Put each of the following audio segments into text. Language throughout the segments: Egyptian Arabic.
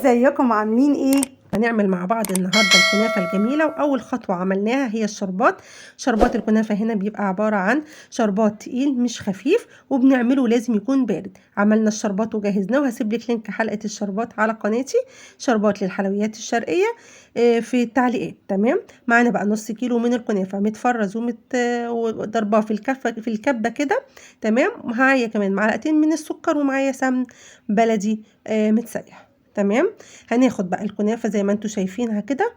ازيكم عاملين ايه؟ هنعمل مع بعض النهارده الكنافه الجميلة، واول خطوة عملناها هي الشربات. شربات الكنافه هنا بيبقى عبارة عن شربات تقيل مش خفيف، وبنعمله لازم يكون بارد. عملنا الشربات وجهزناه، وهسيب لك link حلقة الشربات على قناتي شربات للحلويات الشرقية في التعليقات. تمام، معانا بقى نص كيلو من الكنافه متفرز وضرباه في الكفة في الكبه كده. تمام، معايا كمان معلقتين من السكر، ومعايا سمن بلدي متسيح. تمام، هناخد بقى الكنافه زي ما انتم شايفينها كده،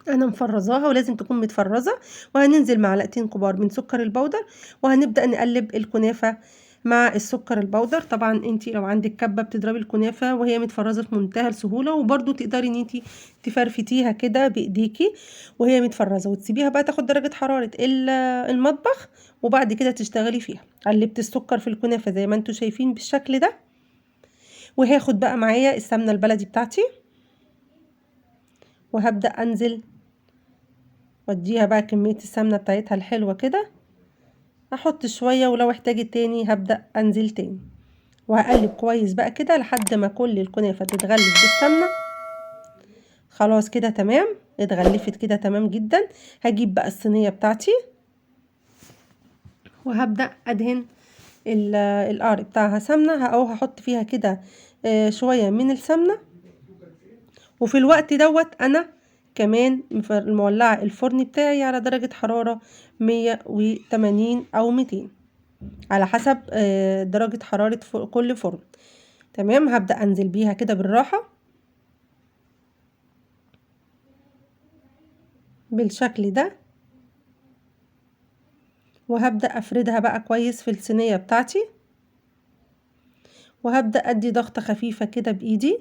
انا مفرزاها ولازم تكون متفرزه، وهننزل معلقتين كبار من سكر البودر، وهنبدا نقلب الكنافه مع السكر البودر. طبعا انتي لو عندك كبه بتضربي الكنافه وهي متفرزه في منتهى السهولة، وبرده تقدري ان انتي تفرفتيها كده بايديكي وهي متفرزه، وتسيبيها بقى تاخد درجه حرارة المطبخ، وبعد كده تشتغلي فيها. قلبت السكر في الكنافه زي ما انتم شايفين بالشكل ده، وهاخد بقى معايا السمنة البلدي بتاعتي، وهبدا انزل واديها بقى كمية السمنة بتاعتها الحلوة كده. هحط شوية، ولو احتاجت تاني هبدا انزل تاني، وهقلب كويس بقى كده لحد ما كل الكنافه تتغلف بالسمنه. خلاص كده تمام، اتغلفت كده تمام جدا. هجيب بقى الصينية بتاعتي، وهبدا ادهن القعر بتاعها سمنه، او هحط فيها كده شوية من السمنة. وفي الوقت دوت انا كمان مولعه الفرن بتاعي على درجه حرارة 180 او 200 على حسب درجه حرارة كل فرن. تمام، هبدا انزل بيها كده بالراحة بالشكل ده، وهبدا افردها بقى كويس في الصينية بتاعتي، وهبدا ادي ضغطه خفيفة كده بايدي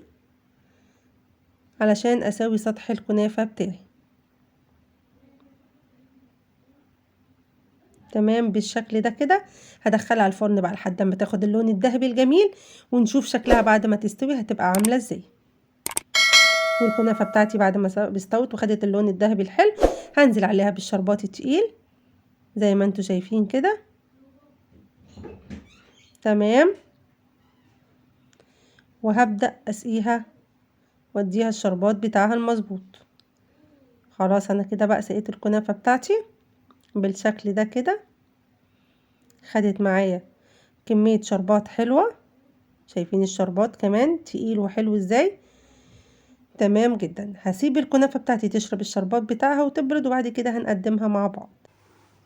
علشان اساوي سطح الكنافه بتاعي. تمام بالشكل ده كده. هدخلها على الفرن بقى لحد ما تاخد اللون الذهبي الجميل، ونشوف شكلها بعد ما تستوي هتبقى عامله ازاي. والكنافه بتاعتي بعد ما استوت وخدت اللون الذهبي الحلو، هنزل عليها بالشربات التقيل زي ما انتم شايفين كده. تمام، وهبدأ اسقيها واديها الشربات بتاعها المظبوط. خلاص انا كده بقى سقيت الكنافة بتاعتي بالشكل ده كده، خدت معايا كمية شربات حلوة. شايفين الشربات كمان تقيل وحلو ازاي؟ تمام جدا. هسيب الكنافة بتاعتي تشرب الشربات بتاعها وتبرد، وبعد كده هنقدمها مع بعض.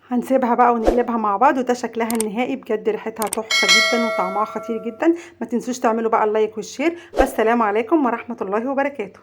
هنسيبها بقى ونقلبها مع بعض، وده شكلها النهائي. بجد ريحتها تحفة جدا وطعمها خطير جدا. ما تنسوش تعملوا بقى ال like وال share. والسلام عليكم ورحمة الله وبركاته.